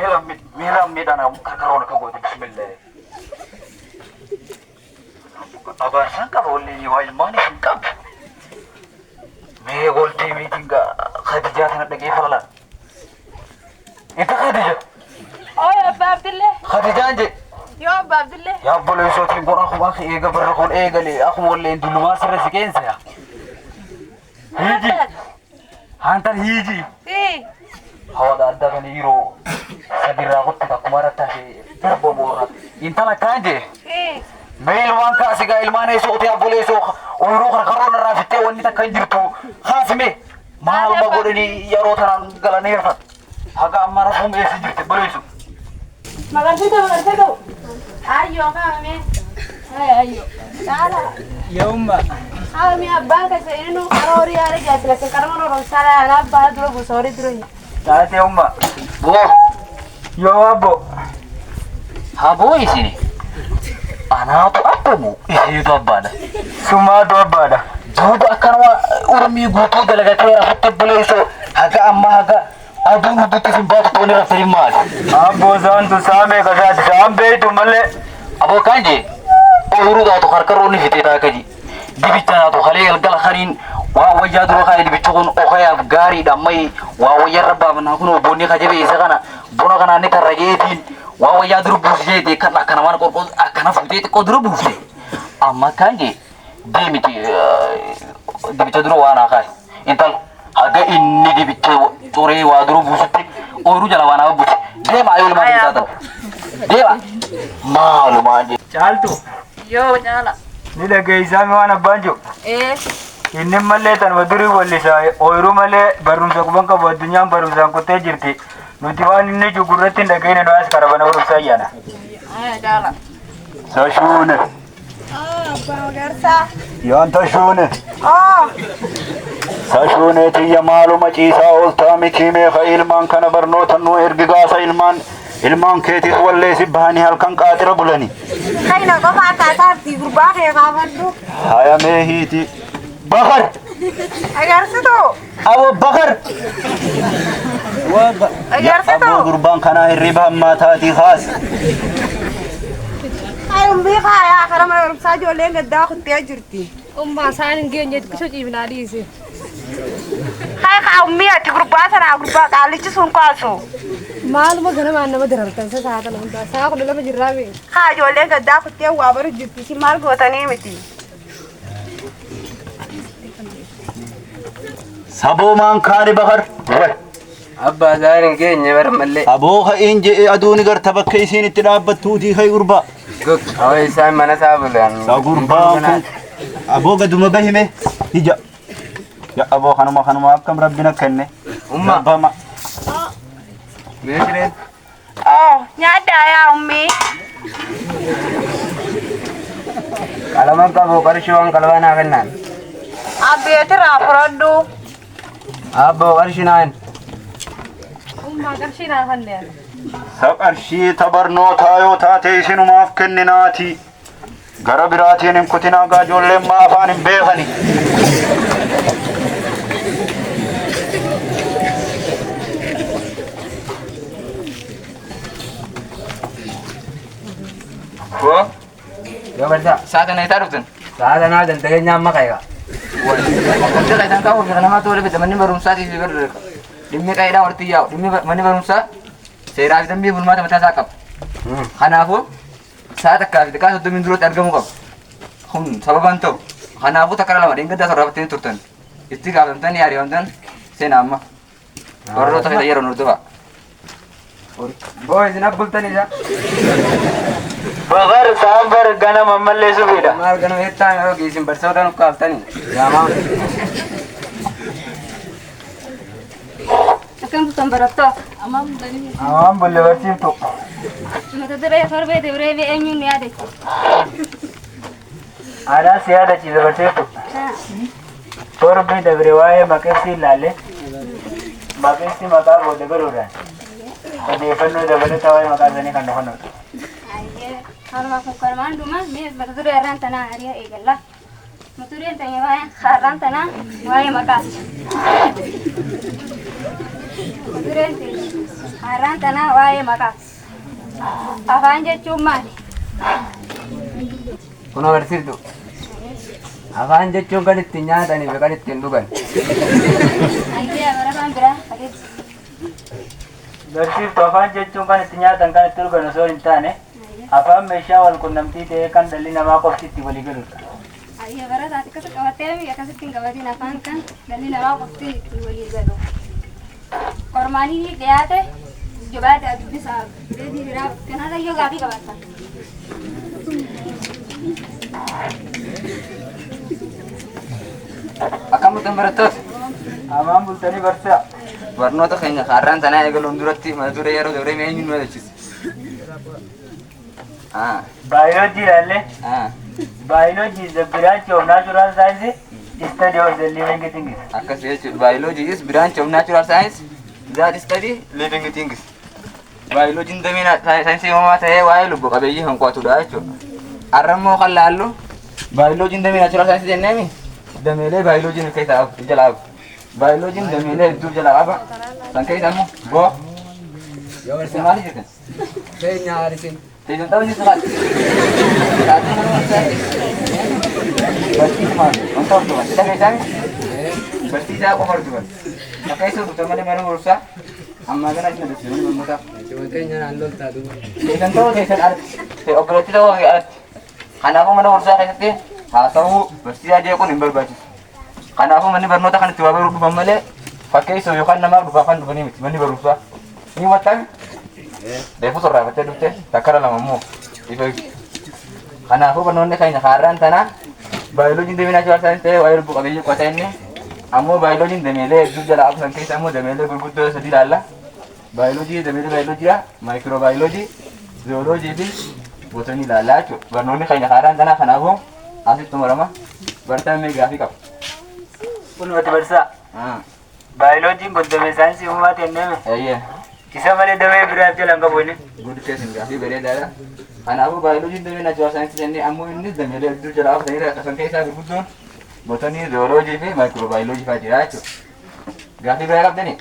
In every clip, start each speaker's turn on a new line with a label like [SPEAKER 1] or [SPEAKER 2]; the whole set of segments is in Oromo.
[SPEAKER 1] Mee lammiidhaan karkaroon akka goote bismillah. Abaarsan qaba wallee waa ilmaan hin qabu. Mee goltee meetiin Khadijaa tana dhaqee falala. Inta Khadija.
[SPEAKER 2] Ooy abbaa Abdillee.
[SPEAKER 1] Khadijaan je.
[SPEAKER 2] Yoo abbaa Abdillee.
[SPEAKER 1] Yaa obboleessootiin kun akkuma akka eega barra kun eegale akkuma wallee dullumaa sirra si qeensa yaa. Hiiji. Hantan hiiji.
[SPEAKER 2] Ii.
[SPEAKER 1] Hawada addaa kan yeroo sadirraa kutti akkuma irratti hafe darba boorra. Intala kaan jee.
[SPEAKER 2] Ii.
[SPEAKER 1] Mee ilmaan kaasi gaa ilmaan eessoo otee obboleessoo ooyiruu karkarroon irraa fittee wanni takka hin jirtu kaasime maaluma godhanii yeroo tanaan galanii rafan. Haga amma rafuun eessa jirti obboleessu.
[SPEAKER 2] Magarsitu magarsitu. Ayyoo kaa'ame. Ayyoo. Caala.
[SPEAKER 3] Yoomma.
[SPEAKER 2] Kaa'ame abbaan keessa inni karaa horii yaada jaatila sin karama oromsaa laala abbaa dura buusa horii dura.
[SPEAKER 3] Taatee umma.
[SPEAKER 1] Boo.
[SPEAKER 3] Yoo abbo.
[SPEAKER 1] Haboo isini. Anaatu abbamu isiitu abbaadha.
[SPEAKER 3] Sumaatu abbaadha.
[SPEAKER 1] Duuba akkanuma urmii guutuu dalagatee rafutti obboleessoo haga ammaa haga aduun huddutti isin baatu tooni raftanii maali?
[SPEAKER 3] Abboo saantu saamee kasaati saan beeytu malee.
[SPEAKER 1] Aboo kaan jee ooyiruu taatu harkarroonni fixee taaka ji. Dibicha taatu halee galgala kaniin waa wayyaa dura kaa'e dibichi kun okayaaf gaariidha ammayi waa wayyaa irra baafnaa kun obboonni kajabe isa kana buna kanaan ni tarra jeetiin waa wayyaa dura buusi jeete kan akkana waan qorqoo akkana fuutee xiqqoo dura buufte. Amma kaan jee deemiti dibicha dura waan haa kaa'e. Intal haga inni dibicha xuree waa dura buusutti ooyiruu jala waan haa buute. Deema ayuu ilmaan hin taatan. Deema. Maalumaan jee.
[SPEAKER 3] Caaltu.
[SPEAKER 2] Yoo caala.
[SPEAKER 3] Ni dhageessaa mi waan abbaan jiru.
[SPEAKER 2] Ee.
[SPEAKER 3] Inni mallee tanuma durii wallisaa ooyiruu malee barumsa quban qabu addunyaan barumsaan kuttee jirti. Nuti waan inni jiru gurratti hin dhageenye nu as karabana barumsaa ayyaana.
[SPEAKER 2] Aya caala.
[SPEAKER 4] Sashuune.
[SPEAKER 2] Abbaa magarsaa.
[SPEAKER 4] Yaanta shuune.
[SPEAKER 2] Oo.
[SPEAKER 4] Sashuune tiyya maaluma ciisaa ooltaa miti meeqa ilmaan kana barnoota nu ergi gaasa ilmaan ilmaan keetiif walleessi bahanii halkan qaaxira bulani.
[SPEAKER 2] Kayna qofa akkaataa itti gurbaa kee kaafadhu.
[SPEAKER 4] Haya mee hiiti. Bakar!
[SPEAKER 2] Agarsitu.
[SPEAKER 4] Abo Bakar!
[SPEAKER 2] Agarsitu.
[SPEAKER 4] Aboo gurbaan kanaa hirriba hammaa taatii kaas.
[SPEAKER 2] Ay umbii kaayaa karaa mana barumsaa ijoolleen gaddaa kuttee jirti.
[SPEAKER 5] Ummaa isaan hin geenye xiqqisho ciibnaa dhiise.
[SPEAKER 2] Hay kaa ummii ati gurbaa sanaa gurbaa qaalichi sun kaasu.
[SPEAKER 5] Maaluma ganamaan nama darartan isa sa'a kana hundaa sa'a 12 jirraa bee.
[SPEAKER 2] Kaa ijoolleen gaddaa kuttee waa baru jirti isin maal gootanii miti.
[SPEAKER 4] Saboo maan kaani Bakar? Wai.
[SPEAKER 3] Abbaa isaan hin geenye bara mallee.
[SPEAKER 4] Aboo ka'iin je'ee aduun garta bakka isiin itti dhaabbattuutii ka'i gurbaa.
[SPEAKER 3] Awwa isaan mana isaa bulan.
[SPEAKER 4] Sa gurbaan kun aboo gaduma bahime ija. Ya aboo kanuma kanuma akkam rabbi na kenne.
[SPEAKER 3] Umma.
[SPEAKER 4] Gabbama.
[SPEAKER 3] Mee jireen.
[SPEAKER 2] Oo nyaaddaa yaa ummii.
[SPEAKER 3] Qalaman qabu qarshii waan qalabaa naa kennaan.
[SPEAKER 2] Abbeetirraa fudhadhu.
[SPEAKER 3] Abboo qarshii naa hin.
[SPEAKER 5] Ummaa qarshii naa kennee.
[SPEAKER 4] Sa qarshii ta barnootaa yoo taate isinumaaf kenninaati. Gara biraatiin hin kutinaa gaa ijoolleen maa afaan hin beekani.
[SPEAKER 3] Boo.
[SPEAKER 6] Yoo barsiisaa sa'a kana eessaa dhuftan?
[SPEAKER 3] Sa'a kanaa daldaleenyaa amma ka'eera.
[SPEAKER 6] Wanta keessan qabu fi nama tola bita manni barumsaa fi dhimmi qayeedhaan walitti yaa'u dhimmi manni barumsaa seeraa fi dambii bulmaata mataa isaa qaba. Kanaafuu sa'a takkaa fi daqiiqaa 30 duratti argamuu qaba. Kun sababaan ta'u. Kanaafuu takka lama dheengaddaa sorraafattanii turtan. Itti gaafatamtanii ari'amtan seenaa amma. Warroota keessa yeroo hordofaa.
[SPEAKER 3] Boo isin abbultan isa. Bakar sa'aan bar ganama ammallee subiidha. Maal ganama jettaan yeroo geessin barsiisota nu kaaftanii. Yaamaa.
[SPEAKER 7] Akkam turtan barattoota? Amaan bultanii.
[SPEAKER 3] Amaan bulle barsiiftu.
[SPEAKER 7] Mata duree torbee dabree mee eenyuun nu yaadachiisa?
[SPEAKER 3] Anaa si yaadachiisa barsiiftu. Torbee dabre waa'ee maqibsii ilaalle. Maqibsi maqaa booda galuudhaan odeeffannoo dabalataa waa'ee maqaa isaanii kan nu kennudha.
[SPEAKER 7] Ayyee, haruma kun kanumaan dhuma mee mata duree har'aan tanaa hariya eegalla. Mata dureen tanya waa'ee har'aan tanaa waa'ee maqaati. Mata dureen teenya Har'aan tanaa waa'ee maqaa. Afaan jechuun maali?
[SPEAKER 6] Kun agarsiiftu. Afaan jechuun kan ittiin nyaatanii fi kan ittiin dhugan.
[SPEAKER 7] Ayyee barataan biraa adeemsa.
[SPEAKER 3] Barsiiftu afaan jechuun kan itti nyaatan kan itti dhugan osoo hin taane afaan meeshaa wal qunnamtii ta'ee kan dhalli namaa qofti itti walii galudha.
[SPEAKER 7] Ayyee barataa akkasi qabattee akkasitti hin qabatiin afaan kan dhalli namaa qofti itti walii galu. Qormaanii ni dhiyaate jabaadhaa dubbisaa beekii biraa kanarra yoo gaafii qabaattan.
[SPEAKER 6] Akkam bultan barattoota?
[SPEAKER 3] Amaan bultanii barsiisaa.
[SPEAKER 6] Barnoota keenya har'aan tanaa eegaluun duratti mata duree yeroo dabree mee eenyu nu yaadachiise?
[SPEAKER 3] Baayoloojii ilaalle. Biology is the branch of natural science study of the living things.
[SPEAKER 6] Akkas jechuudha. Biology is branch of natural science that study living things. Biologiin damee saayinsii uumamaa ta'ee waa'ee lubbu qabeeyyii kan qo'atudha jechuudha. Har'a immoo kan laallu biologiin damee natural science jenneemi dameelee biologiin of keessaa qabu jalaa qabu. Biologiin dameelee hedduu jalaa qaba. San keessa immoo boo. Isin maali jirtan?
[SPEAKER 8] Keenya haarisin.
[SPEAKER 6] Teessan tapha jirtu laata? Sa'aatii mana barsiisaatti. Barsiisa maali? Wanta hordofan. Isa keessaa barsiisaa qofa hordofan. Akka isa hordoftan malee mana barumsaa ammaa kana isin agarsiisa mana barnootaa.
[SPEAKER 8] Keenya naan loltaa duuba.
[SPEAKER 6] Teessan ta'uu teessan alatti. Obboleettii ta'uu alatti. Kanaafuu mana barumsaa keessatti haasawuu barsiisaa jeequun hin barbaachisu. Kanaafuu manni barnoota kan itti waa baruu dhufan malee fakkeessuu yookaan namaaf dhufaaf kan dhufanii miti manni barumsaa. Ni hubattami? Reefu sorraafattee dhufte takkara lama immoo ifa Kanaafuu barnoonni keenya haaraan tanaa baayoloojiin damee naachuraal saayinsii ta'ee waa'ee lubbu qabeeyyii qo'ata inni ammoo baayoloojiin dameelee hedduu jala qabu keessa immoo dameelee gurguddoo sadii ilaalla. Baayoloojii dameelee baayoloojiidha, maayikiroobaayoloojii, zooloojii fi botanii ilaalla jechuudha. Barnoonni keenya haaraan tanaa kanaafuu asitti xumurama. Barataan mee gaafii qaba?
[SPEAKER 3] Kun mati barsiisaa. Baayoloojiin kun damee saayinsii uumamaa ta'e
[SPEAKER 6] Eeyyee.
[SPEAKER 3] Isa malee damee biraa jala hin qabu inni.
[SPEAKER 6] Good question gaafii bareedaadha. Kanaafuu baayoloojiin damee naachuraal saayinsii jennee ammoo innis dameelee hedduu jala qabu san keessaa gurguddoon botanii, zooloojii fi maayikiroobaayoloojii fa'aa jira jechuudha. Gaafii biraa qabdanii?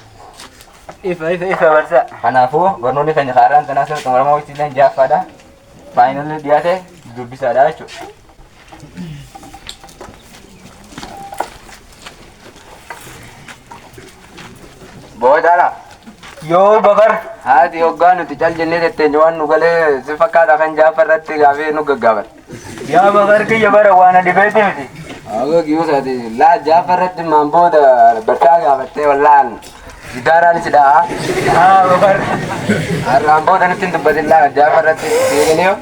[SPEAKER 3] Ifa ifa ifa barsiisaa.
[SPEAKER 6] Kanaafuu barnoonni keenya haaraan tanaa sana xumuramaa wajjin ja'affaadha. Faayinalli dhiyaate dubbisaadha jechuudha.
[SPEAKER 8] Boodaadha.
[SPEAKER 3] Yoo bakar.
[SPEAKER 8] Haati hoggaa nuti cal jennee tetteenye waan nu galee si fakkaata kan jaafa irratti gaafii nu gaggaafate.
[SPEAKER 3] Yaa bakar kiyya bara waan ani beekte miti.
[SPEAKER 8] Agoo kiyyoo laa jaafa irratti maan booda bartaa gaafattee wallaan gitaaraan si dha'a.
[SPEAKER 3] Haa bakar.
[SPEAKER 8] Har'aan booda nutti hin dubbatin laa jaafa irratti seeganii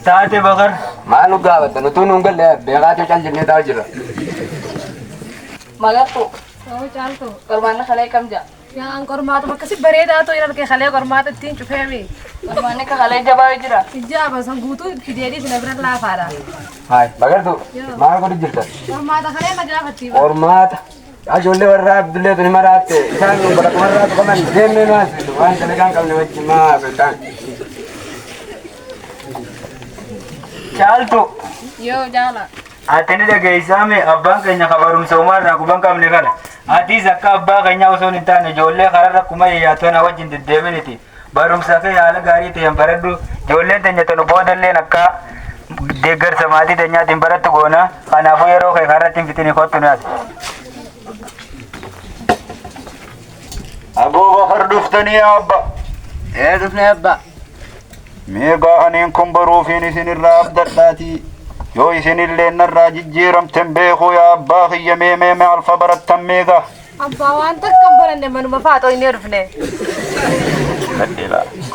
[SPEAKER 3] Taate bakar.
[SPEAKER 8] Maal nu gaafatan utuu nuun galle beekaatoo cal jennee taa'u jirra.
[SPEAKER 2] Magartuu.
[SPEAKER 5] Oo caaltu.
[SPEAKER 2] Qormaanni kalee kam ja'a?
[SPEAKER 5] Yaa an qormaatuma akkasi bareedaa ta'u hin arge kalee qormaata ittiin cufeemi.
[SPEAKER 2] Qormaanni ka kalee jabaa jira.
[SPEAKER 5] Ijaaba san guutuu fideedii sina bira laafaadha.
[SPEAKER 8] Haay magartuu maal godhu jirta?
[SPEAKER 5] Qormaata kalee na gaafatti.
[SPEAKER 8] Qormaata. Ijoollee warra Abdullee tuni maraatte isaan nu bara kumarraa tuqaman deemnee nu haasoftu waan dalagaa hin qabne wajjin maa haasoftaan.
[SPEAKER 3] Caaltu.
[SPEAKER 2] Yoo jaala.
[SPEAKER 3] Ati ni dhageessaame abbaan keenya ka barumsa uumaa quban qabne kana. Atis akka abbaa keenyaa osoo hin taane ijoollee kararra kuma yayyatoo wajjin deddeeminiti. Barumsa kee haala gaarii ta'een baradhu. Ijoolleen teenya tanu boodalleen akka deeggarsa maatii teenyaatiin barattu goona. Kanaafuu yeroo kee karratti hin fixini kottu naas.
[SPEAKER 4] Aboo bakar dhuftanii abba.
[SPEAKER 8] Ee dhufnee abba.
[SPEAKER 4] Meegaa aniin kun baruufiin isinirraa abdadhaatii. Yoo isinillee narraa jijjiiramten beekuu yaa abbaa kiyya mee mee mee alfa barattan meegaa.
[SPEAKER 5] Abbaa waan takka hin baranne manuma faaxoo inni dhufne.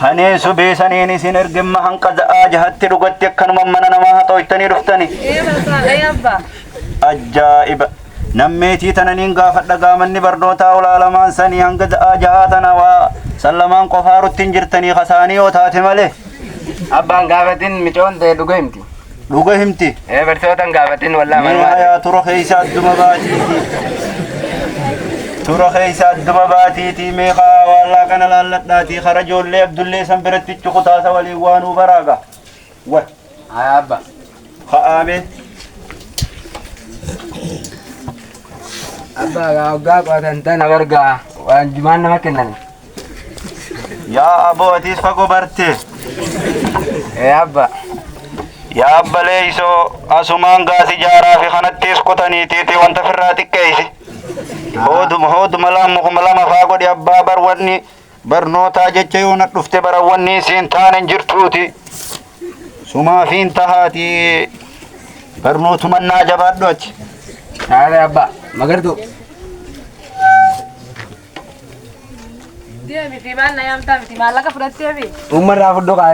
[SPEAKER 4] Kaneen subeesaniin isin ergimma hanqa za'aa jahatti dhugatti akkanuma mana namaa haxooytanii dhuftani.
[SPEAKER 5] Ee barsaa ee abbaa.
[SPEAKER 4] Ajaa'iba! Nammeetii tananiin gaafadha gaamanni barnootaa olaalamaan sanii hanga za'aa jahaa tana waa san lamaan qofaarutti hin jirtanii kasaanii yoo taate malee.
[SPEAKER 8] Abbaan gaafatin micoon ta'e dhuga himti.
[SPEAKER 4] Dhuga himti.
[SPEAKER 8] Ee barsiisotaan gaafatin wallaa
[SPEAKER 4] Mee
[SPEAKER 8] manumaa.
[SPEAKER 4] hayaa tura keessa adduma baatiiti. Tura keessa adduma baatiiti mee kaa waallaa kana laalladhaatii kara ijoollee Abdullee san biratti cukutaasa waliin waanuu baraaga. Wa.
[SPEAKER 8] Hayaa abba.
[SPEAKER 4] Ka'aame.
[SPEAKER 8] Abbaa hoggaa qo'atan tana bargaa waan jumaan nama kennan.
[SPEAKER 4] Yaa aboo atiis fagoo barte.
[SPEAKER 8] Ee abba.
[SPEAKER 4] Yaa abbalee isoo asumaan gaasi jaaraa fi kanattiis kutaniitiiti wanta firraa xiqqeessi. Hooduma hooduma lama kuma lama faa godhi abbaa bar wanni barnootaa jecha yoo na dhufte bara wanni isiin taane hin jirtuuti. Sumaafiin tahaati barnootumannaa jabaadhu achi.
[SPEAKER 8] Taate abba magartuu.
[SPEAKER 2] Deemi fi maal na yaamtaa miti maallaqa fudhattee fi.
[SPEAKER 8] Uummarraa fudhoo kaa'ate.